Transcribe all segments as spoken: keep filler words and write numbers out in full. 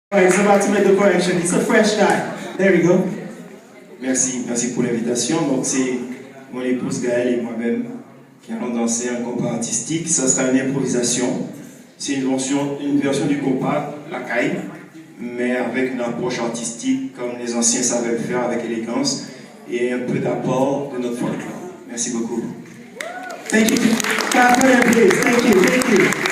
All right, somebody to make the correction. It's a fresh guy. There we go. Merci, merci pour l'invitation. Donc, c'est mon épouse Gaëlle et moi-même qui allons danser un compas artistique. Ça sera une improvisation. C'est une version, une version du compas lakay, mais avec une approche artistique, comme les anciens savaient le faire avec élégance et un peu d'apport de notre folklore. Merci beaucoup. Thank you. Clap for them, please. Thank you. Thank you.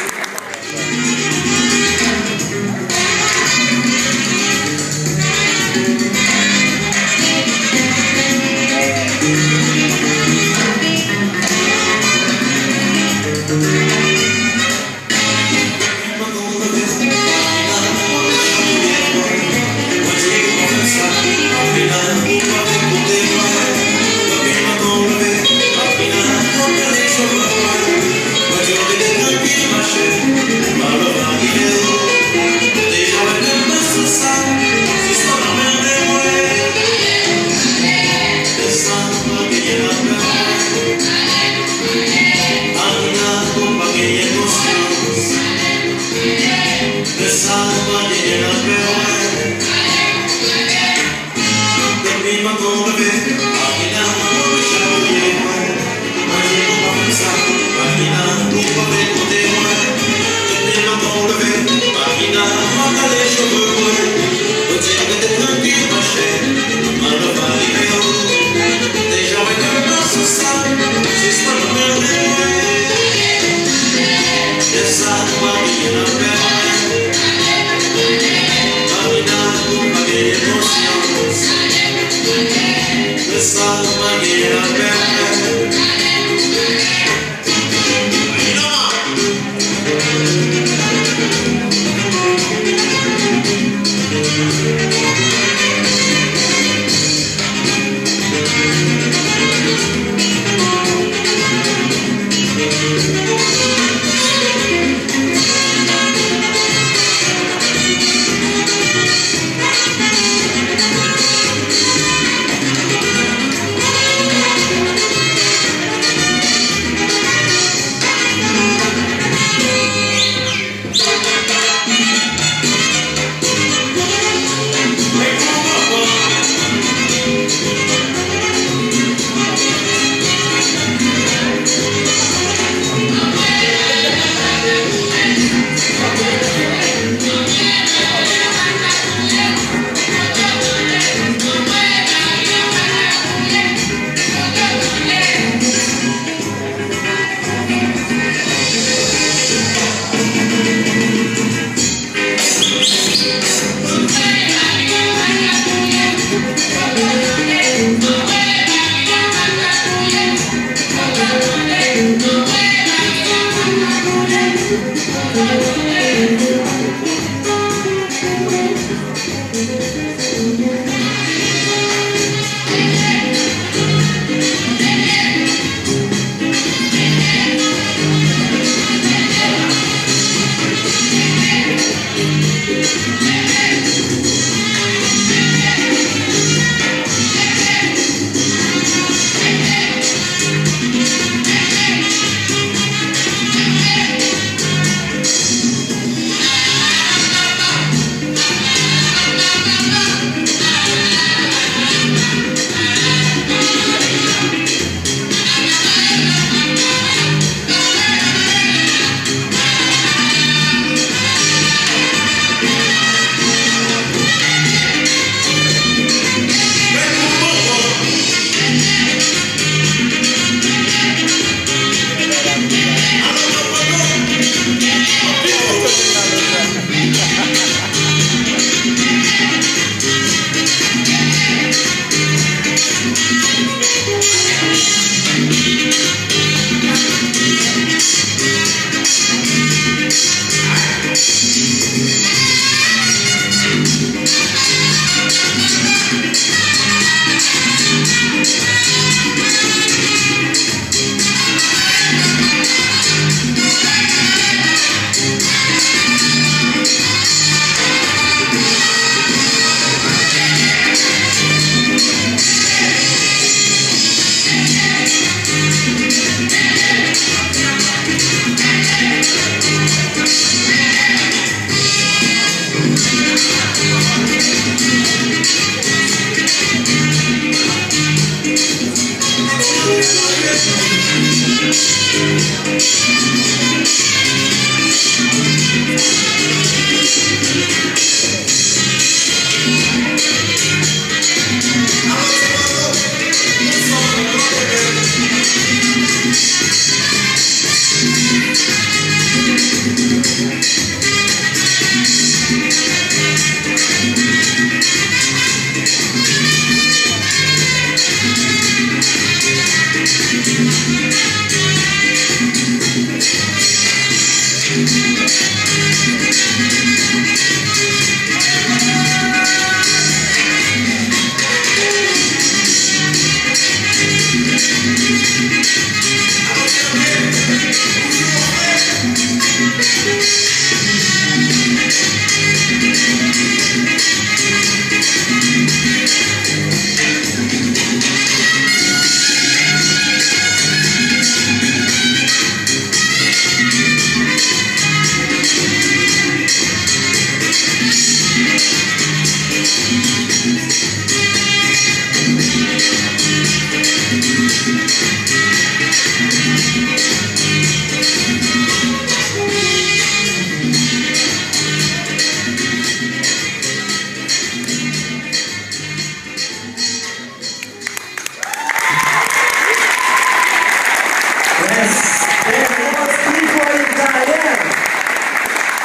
Yes, that was Tripoli Diane.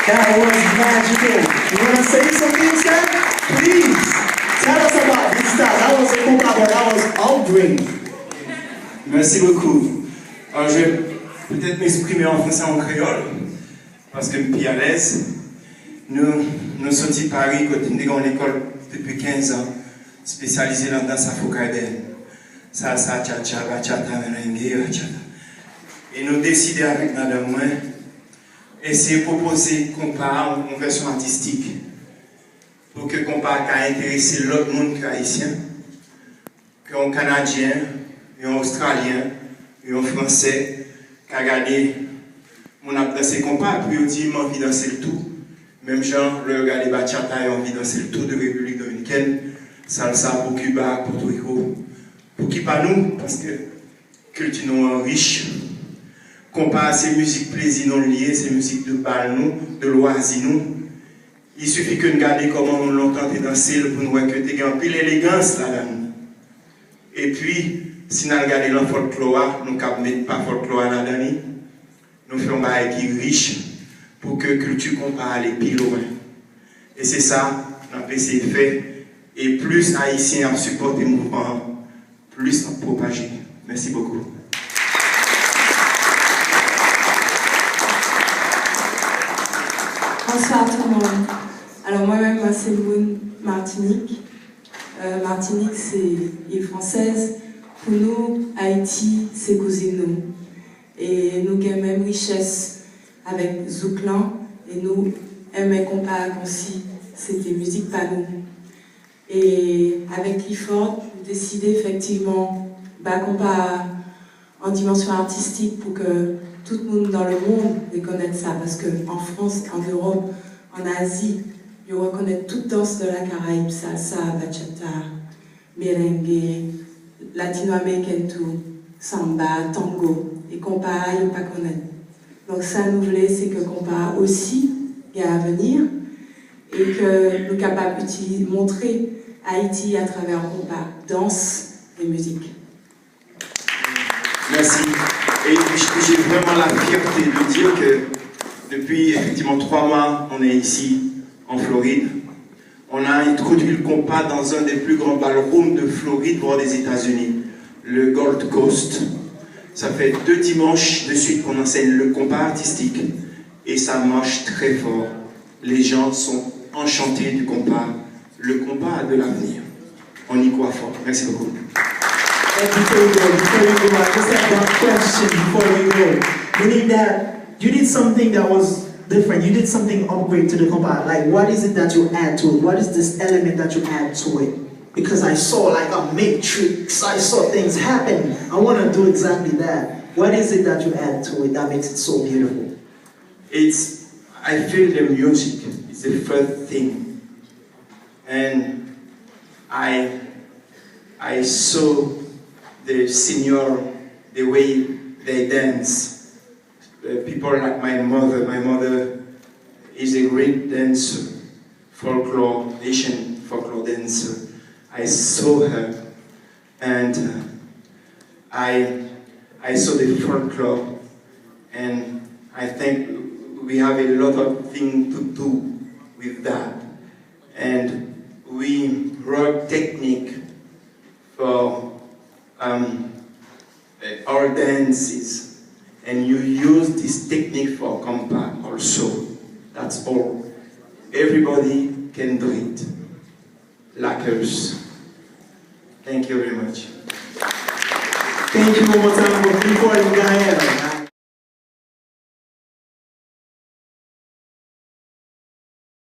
That was magical. You wanna say something, sir? Please tell us about this star. That was a compa, but that was outbreak. Merci beaucoup. Alors, je vais peut-être m'exprimer en français, en créole. Paske m pi alèz. Nou, nou soti Pari, kote m te gen yon lekòl depi kenz an, espesyalize nan dans afro-karibèyèn. Salsa, cha-cha, bachata, merengue, bachata. E nou deside avèk madanm mwen eseye pwopoze konpa a yon, yon vèsyon atistik pou ke konpa a ka enterese lòt moun ke ayisyen. Ke yon Kanadyen, yon Ostralyen, yon Fransè ka gade moun ap danse konpa, pou yo di, "M anvi danse l tou." Menm jan, lè yo gade bachata, yo anvi danse l tou de Repiblik Dominikèn, salsa pou Kiba, Pòtoriko. Pouki pa nou? Paske kilti nou an rich. Konpa a se mizik plezi nou li ye, se mizik de bal nou, de lwazi nou. Il suffit ke n gade kòman moun lontan te danse l pou n wè ke te gen anpil elegans ladan l. Epi, si n al gade nan fòlklò a, nou kab met pa fòlklò a ladan li. Nou fè yon bagay ki rich pou ke kilti konpa a ale pi lwen. E se sa n ap eseye fè. E plis Ayisyen ap sipòte mouvman an, plis n ap pwopaje. Mèsi bokou. Bonsoir tout le monde. Alors moi-même, moi c'est Moon Martinique. Euh, Martinique, c'est île française. Pou nou, Ayiti, se kouzin nou. E nou gen menm richès avèk zouk lan. E nou enmen konpa a konsi se te mizik pa nou. E avèk Clifford, nou deside efektivman ba konpa a an dimansyon atistik pou ke tout moun dans le monde rekonèt sa, paske an Frans, an Ewòp, an Azi, yo rekonèt tout dans de la Caraïbe, salsa, bachata, merengue, latino-américaine tou, samba, tango, e konpa a yo pa konnen. Donk sa nou vle se ke konpa a osi gen avenir e ke nou kapab itilize, montre Ayiti atravè konpa, dans e mizik. Merci. Et j'ai vraiment la fierté de dire que depuis effectivement trois mois, on est ici en Floride. On a introduit le compas dans un des plus grands ballrooms de Floride, voire des États-Unis, le Gold Coast. Ça fait deux dimanches de suite qu'on enseigne le compas artistique et ça marche très fort. Les gens sont enchantés du compas, le compas de l'avenir. On y croit fort. Merci beaucoup. And before you go, before you go, I just have one question before you go. Meaning that you did something that was different. You did something upgrade to the compa. Like, what is it that you add to it? What is this element that you add to it? Because I saw like a matrix. I saw things happen. I want to do exactly that. What is it that you add to it that makes it so beautiful? It's I feel the music is the first thing, and I I saw the senior the way they dance. Uh, people like my mother. My mother is a great dancer, folklore, Haitian folklore dancer. I saw her and uh, I, I saw the folklore, and I think we have a lot of things to do with that. And we work technique for um, uh, our dances, and you use this technique for compa also. That's all. Everybody can do it. Lakers. Thank you very much. Thank you one more time for Nicole Gael.